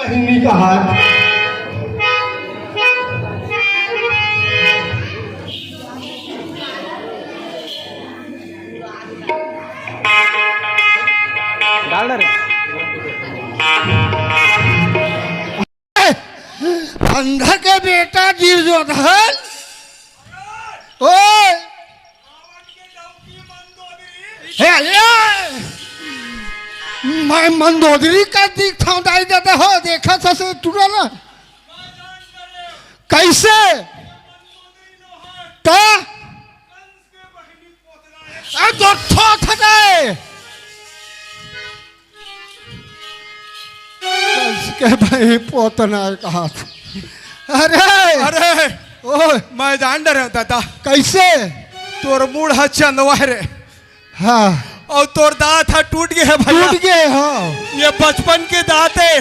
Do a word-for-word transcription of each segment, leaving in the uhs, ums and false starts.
नहीं कहा। अंधा के बेटा दुर्योधन। ओए, हे, हे, मैं मंदोदरी का दिखथंव दाई ददा हो, देखत हस टुरा ला। कइसे? त? अरे तो ठोक दे। कइसे भाई पोतना कहा? अरे, अरे, ओए, मैं जान डरेंव दादा। कइसे? तोर मुड़ ह चंदवा हे रे। हाँ। अउ तोर दांत ह टूट गे हे भइया। टूट गे हो। ये बचपन के दांत हे।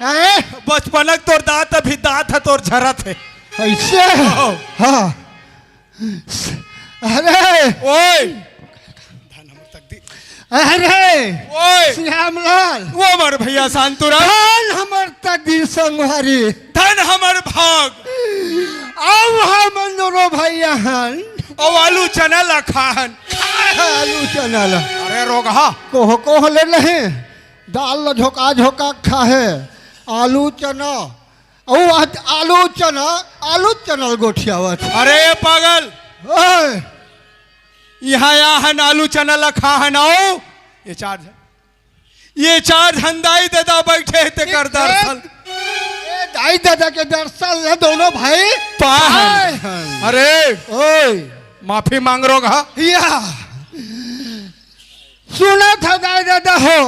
हैं? बचपन के तोर दांत, अभी दांत ह तोर झरत हे। अइसे? हाँ। हाँ। अरे। ओए। अरे। ओए। श्यामलाल। ओ मोर भइया शांतुराम। धन हमर तकदीर संगवारी। धन हमर भाग। अउ हमन दूनों भइया हन। अउ आलू चना ला खाहन। आलू चना ला। अरे रोगहा। कोह कोह ले नहीं। दाल ला झोंका झोंका खाहे। आलू चना। अउ आज आलू चना, आलू चना ल गोठियावत। अरे पागल। ओए। इहाँ आए हन आलू चना ला खाहन अउ। ये चार झन, ये चार झन दाई ददा बइठे हे तेकर दर्शन। ए दाई ददा के दर्शन ला दूनों भाई पाहन। पाहन। अरे। ओए। माफी मांग रोगहा। या। सुनत हव दाई ददा हो।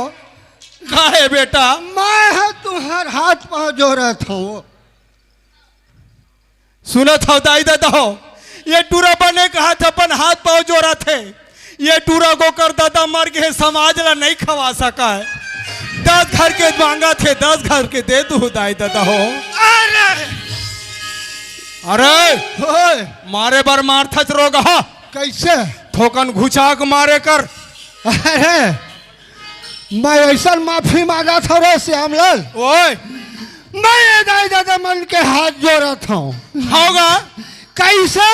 काहे बेटा? मैं ह तुंहर हाथ पांव जोरत हंव। सुनत हव दाई ददा हो, ये टूरा बने कहत अपन हाथ पांव जोरत हे। ये टूरा गोकर ददा मर गे हे, समाज ला नइ खवा सकय। दस घर के मांगत हे, दस घर के दे दूं दाई ददा हो। अरे! अरे! ओए! मारे बर मारथच रोगहा। कइसे? थोकन घुचा के मारे कर। अरे, मैं अइसन माफी मांगत हंव रे श्यामलाल। ओए। मैं ये दाई ददा मन के हाथ जोरत हंव। हव गा। कइसे?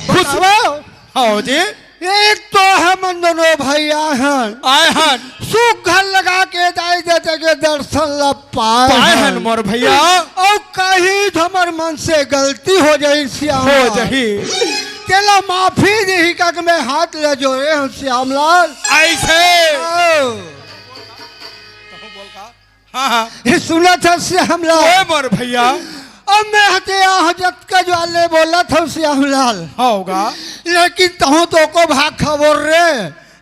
खुश। बताओ। हव जी। एक तो हमन दूनों भइया हन। आए हन। सुग्घर लगा के दाई ददा के दर्शन ला पाए पाए हन। हन मोर भइया। अउ कहीं हमर मन से गलती हो जाही श्यामलाल। हो जाही। तेला माफी देही कहिके मैं हाथ ला जोरे हंव श्यामलाल। अइसे। ओ। हाँ, हाँ। ये सुनत हस श्यामलाल। ओए मोर भइया। अब मैं हते आह जतका ज्वार ले बोलत हंव श्यामलाल। हव गा। लेकिन तहूं तो को भाग खबर रे।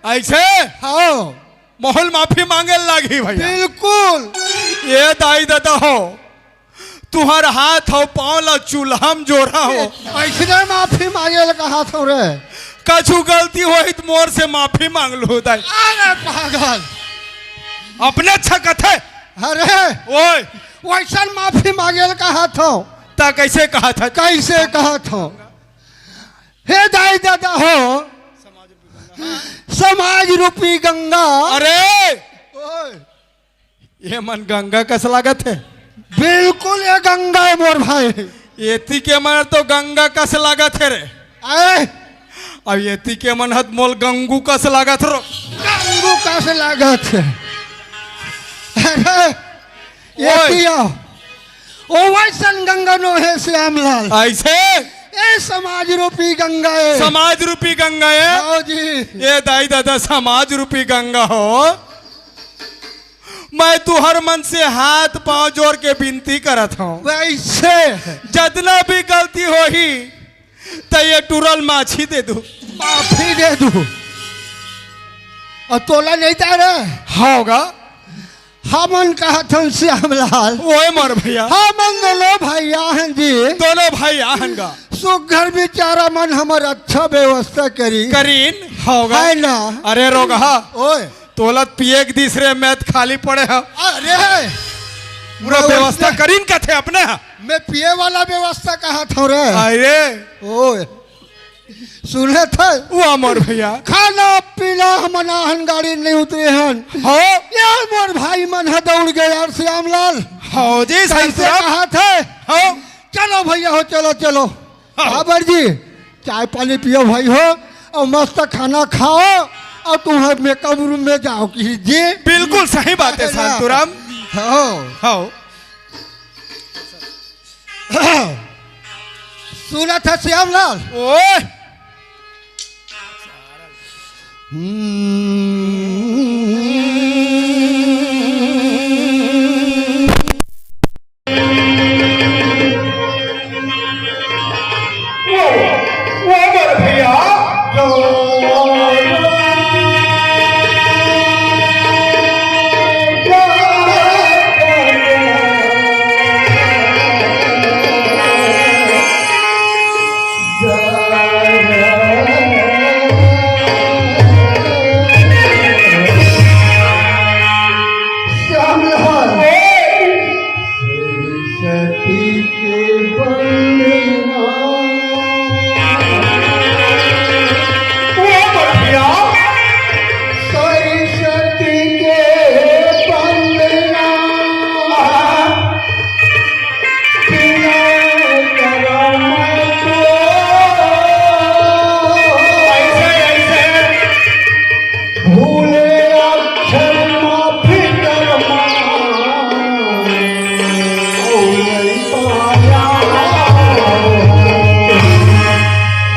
अइसे? हव। मोला माफी मांगे लागही भइया। बिल्कुल। ये दाई ददा हो, तुंहर हाथ अउ पांव ला चूल्हा म जोरत हंव। अइसने माफी मांगे ल कहत हंव रे। कछु गलती होही त मोर से माफी मांग लू दाई। अरे पागल। अपने अच्छा कथे। अरे। ओए। वइसन माफी मांगे ल कहत हंव। त कइसे कहत हस? कइसे कहत हंव? हे दाई ददा हो, समाज रूपी गंगा। अरे। ओए। ये मन गंगा कस लागत हे। बिल्कुल ये गंगा हे मोर भाई। एती के मन तो गंगा कस लागत हे रे। आए। अब एती के मन हत मोला गंगू कस लागत रो। गंगू कस लागत हे। अरे, ये ओए। पिया। ओ वइसन गंगा नो हे श्यामलाल। अइसे? ए समाज रूपी गंगा हे। समाज रूपी गंगा हे? हव जी। ए दाई ददा समाज रूपी गंगा हो। मैं तुंहर मन से हाथ पांव जोर के बिनती करत हंव। वइसे? जतना भी गलती होही, त ये टूरा ल माछी दे दू। माफी दे दू। अउ तोला नइ दे रे। हव गा। हमन कहत हन श्यामलाल। ओए मोर भइया। हमन दूनों भइया हन जी। दूनों भइया हन गा। सुग्घर बिचारा मन हमर अच्छा व्यवस्था करिन। करिन, हव गा। हे ना? अरे रोगहा। ओए। तोला पिए के दिस रे, मैं त खाली पड़े हंव। अरे। पूरा मैं व्यवस्था वइसने करिन कथे अपने ह। मैं पिए वाला व्यवस्था कहत हंव रे। अरे। ओए। सुनत हस? वाह मोर भइया। खाना पीना हमन आए हन, गाड़ी नइ उतरे हन। हव। यार मोर भाई मन ह दउड़ गे यार श्यामलाल। हाँ जी, कैसे शांतराम। कहा थे? हाँ। चलो भैया हो, चलो, चलो। हाँ। बाबर जी, चाय पानी पियो भाई हो, अउ मस्त खाना खाओ, अउ तुम्हारे मेकअप रूम में जाओ किहिस जी। बिल्कुल सही बात है, शांतराम। हाँ। हाँ। सुना था श्यामलाल? ओए। वो, वो बोल भैया। श्यामलाल। सरस्वती के वंदना। ओ बढ़िया। सरस्वती के वंदना। बिना करम को। ऐसे, ऐसे। भूले अक्षर माफी कर माँ, भूले पाया।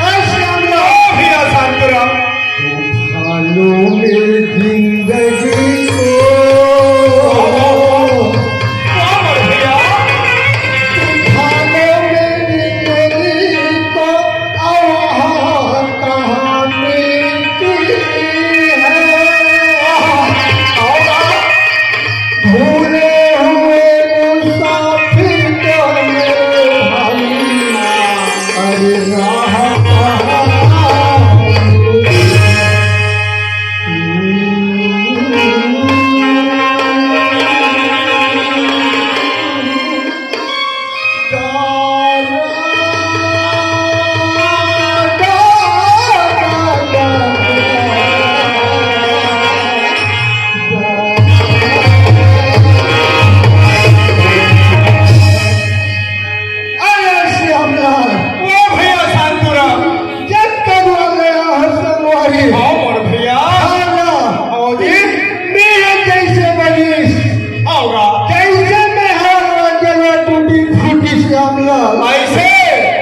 ऐसे हम लोग भी आसान करो। तूफानों में जिंदगी को, क्या बढ़िया। तूफानों में जिंदगी को, आवाज़ कहाँ मिलती है? भूले हुए मुसाफिर को मेरे भाई, अरे राह कहाँ मिलती है? अरे श्यामलाल। ओ भैया शांतुराम। जब तक वाले यहाँ संगवारी। हाँ मोर भैया। हाँ ना। हाँ जी। मेरे जैसे बनीस। होगा। जैसे मैं हर जगह टूटी फूटी श्यामलाल। ऐसे?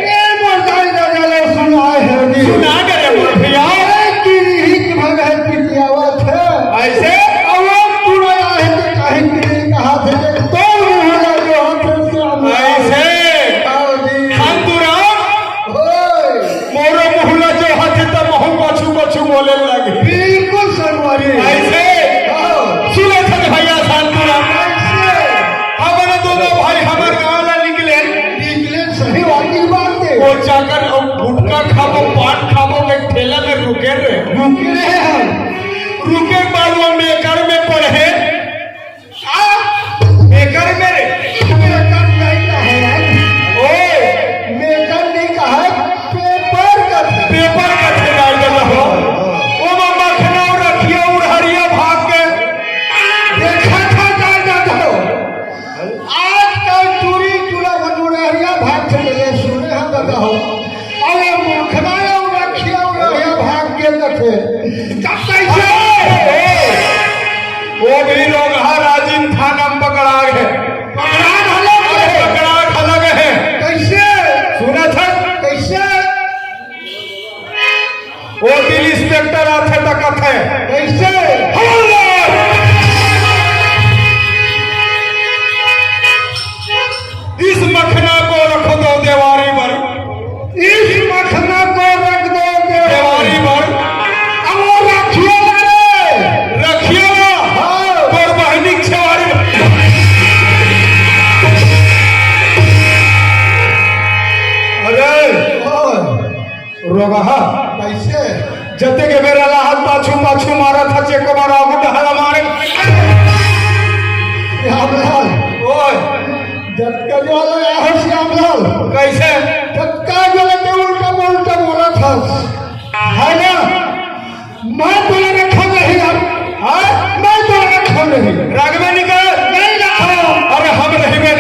ये मोर दाई दादा ने सुनाए हैं जी। सुना दे रे मोर भैया। अरे की ही की भगत की आवत है। ऐसे? अब पूरा है तो कहीं की नहीं कहा थे, तो नहीं होगा जो हाथ से श्यामलाल। ऐसे? हाँ जी। शांतुराम। ओए। मोरो मुहला जो हाथ त महू पाछू पाछू बोले लगे। बिल्कुल संगवारी। ऐसे? हाँ। सुने थे भैया शांतुराम। ऐसे? हमन दोनों भाई हमर गांव ला निकले। निकले सही वाली बात है। वो जाकर अब गुटखा खाबो, पान खाबो के ठेला में रुके रहे। रुके रहे हैं। रुके के बाद वो मेकर में पड़े। आ, मेकर में रे। मेकर नहीं कहा है। ओए। मेकर नहीं कहा है, पेपर का था। पेपर का ठेला लगा हो। ओ मामा, मखना और रखिया उड़हरिया भाग के। देखा था, जा, जा, जा। आजकल चूरी चूरा भटूरा हरिया भाग से ले सुने हम बताओ। अरे मखना और रखिया और हरिया भाग के रखे। जब कैसे? वो भी लोग हर राजिम थाना में पकड़ा गए। पकड़ा घलो गए। पकड़ा घलो गए। कैसे? सुना था? कैसे? वो दिन इंस्पेक्टर आथे त कथे, कैसे? हवलदार! इस मखना को रख दो देवारी पर। इस मखना को रख दो देवारी पर। अब वो रखिए ना रे। रखिए ना। हाँ। तोर बहनी छेवारी। अरे। हाँ। रोगहा। कैसे? जते के बेरा ला हाथ पाछू पाछू मारत हस, एको बार आगू डहला मारे। श्यामलाल। ओए। जतका जो वाला आया है श्यामलाल। कैसे? जतका जो वाला ते उल्टा उल्टा बोलत हस। है ना? मैं तोला रखा नहीं अब। हाँ? मैं तोला रखा नहीं। राग में निकल। नहीं रखा। अरे हम रहिबे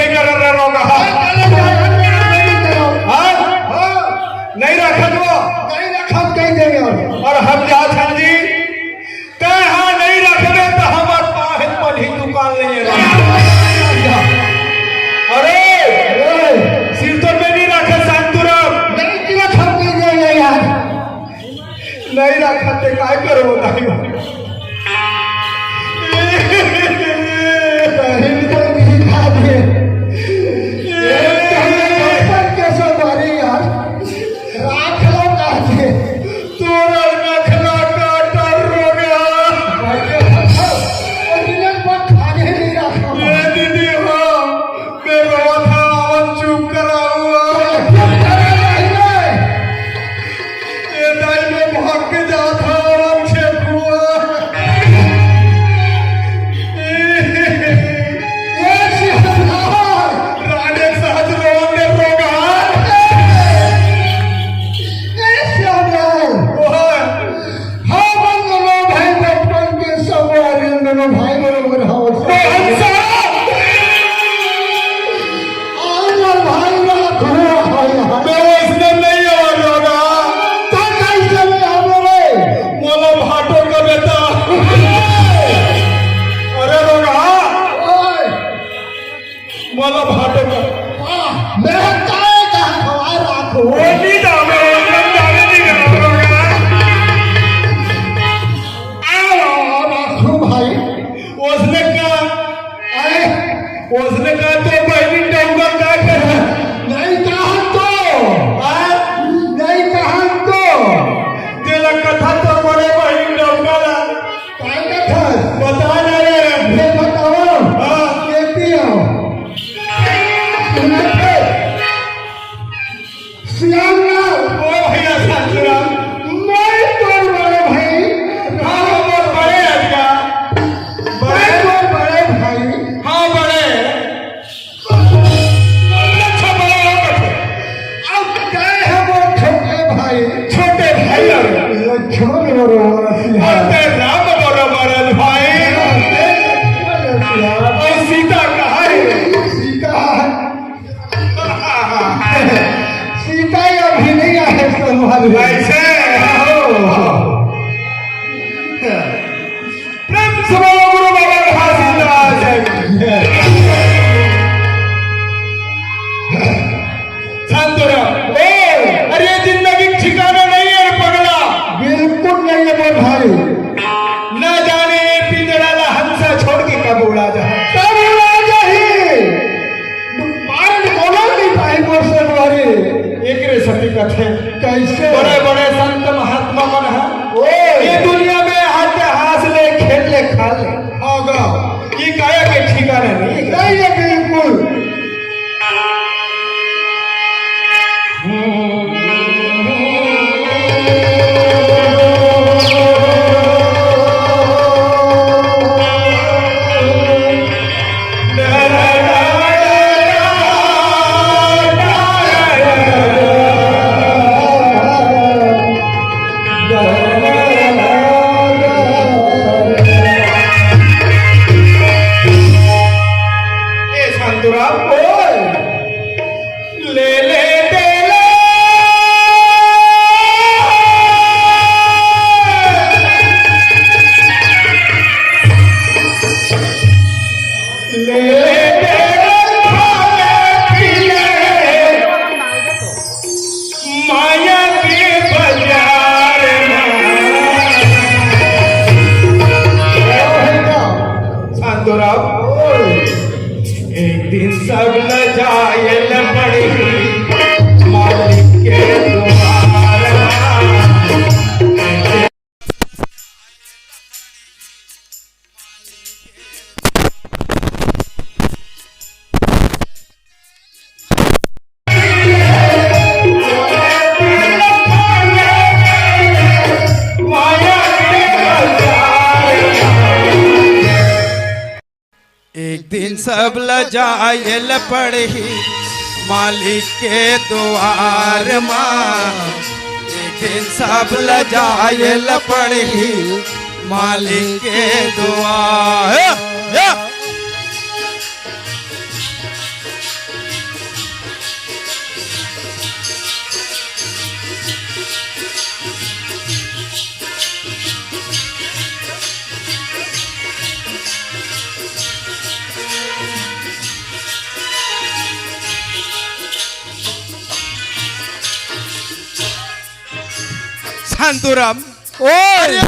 मोहन साहब। अरे भाई, रखो, हाय, हाय। मैं वैसने नहीं हूँ, रोगा। तो कैसे नहीं हूँ रे? मोला भाटो का बेटा। अरे रोगा। ओए। मोला भाटो का। वाह, मैं काय का खवा रखो। वो नहीं था, मैं एकदम जाने नहीं कर रहा, रोगा। आओ, आओ, रखो भाई। उसने कहा, अरे, उसने कहा, "तो बहनी डौका का कर?" नहीं कहा तो। हाँ? नहीं कहा तो। तेला कथा तो बड़े बहनी डौका ला। काय कथा? बता ना रे। ये बताओ। हाँ। ये पियो। सियान लाल। ओ भैया शांतिराम। मैं तोर बड़े भाई। हाँ, वो मोर बड़े है भैया। मैं तोर बड़े भाई। हाँ, बड़े। अच्छा, बड़ा हो गया। अब गए हैं वो छोटे भाई। छोटे भाई। ये छोड़ दो रे, हमारा सियान। अरे राम बड़ा बड़ा भाई। अरे सियान। और सीता कहाँ है? सीता। सीता ही अभी नहीं आए तुम्हारे। ऐसे? प्रेम से बोलो गुरु बाबा घासीदास। शांत हो जाओ। ए, अरे जिंदगी का ठिकाना नहीं है रे पगला। बिल्कुल नहीं है मेरे भाई। ना जाने ये पिंजड़ा ला हंसा छोड़ के कब उड़ा जा। कब उड़ा जाही? बारन बोला नहीं पाई मोर से बारी। एकरे सती कथे। कैसे? बड़े बड़े संत महात्मा मन ह। ओए। ये दुनिया में हाथ हाथ ले खेल ले खा ले। आगा। ये काया के ठिकाना नहीं। नहीं है बिल्कुल। ए शांतुराम, ओए। ले ले दे ले। ले ले दे ले, खाने पीने। माया के बाजार में। शांतुराम, एक दिन सब ल जाए ल पड़ी मालिक के दुआर। एक दिन सब ल जाए ल पड़ही मालिक के दुआर मा। एक दिन सब ल जाए ल पड़ही मालिक के दुआर। या! शांतुराम। ओए!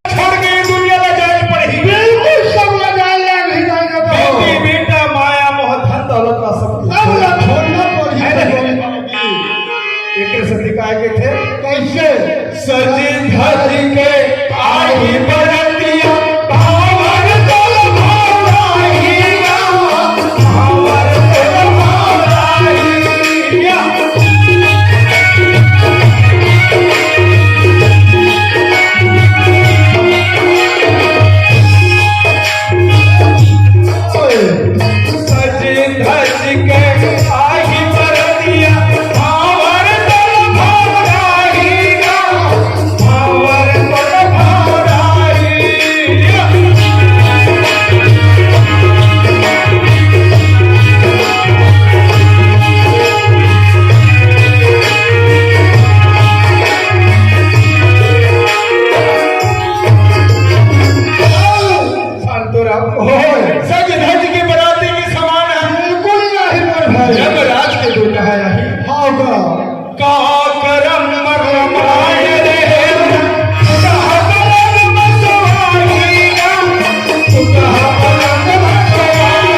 छोड़ के ये दुनिया ला जाए पड़ही। बिल्कुल सब ला जाए, ले भी जाए ना तो। बेटी, बेटा, माया, मोह, धन, दौलत ला सब कुछ सब ला छोड़ना पड़ही। है ना? एकरे सेती काय कथे? कैसे? सज धज के आही बरतिया, भावर तोर भौराही, भावर तोर भौराही। होय। सज धज के बराती के समान है। बिल्कुल नहीं मोर भाई। यमराज के बेटा है यही। हाँ का? का करम मरम आए रे, कहा पलंग बसवाई ना, कहा पलंग बसवाई।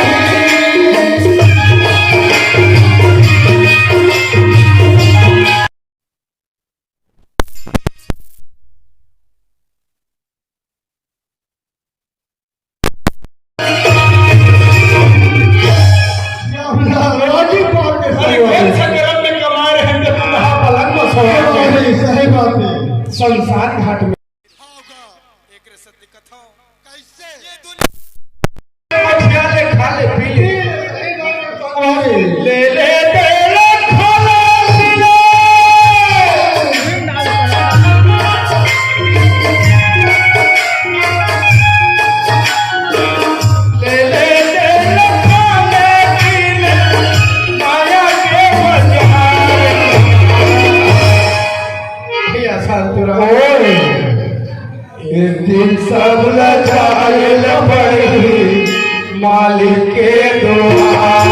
अरे, फिर से गरम में कमा रहे हैं, तो तुम यहाँ पलंग में सो रहे हो। सही, सही बात है। शमशान घाट में। एकरे से दिक्कत हो, कैसे? ये दुनिया मठिया ले, खा ले, पी ले। ले ले, दे ले, खा ले, पी ले। ले ले, दे ले, खा ले, पी ले। माया के बाजार। भैया शांत रहो। एक दिन सब ला जाए ला पड़ी मालिक के दुआर।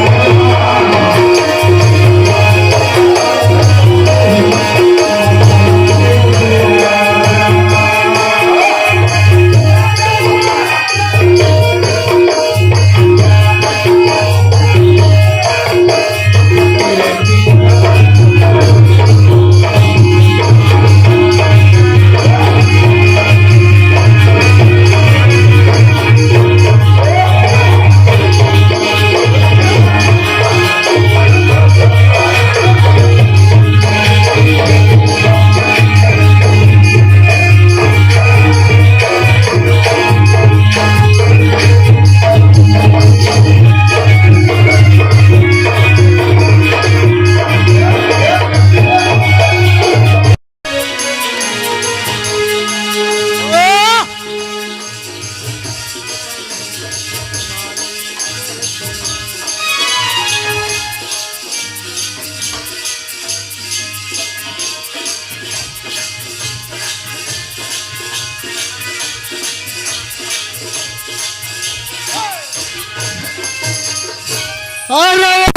अरे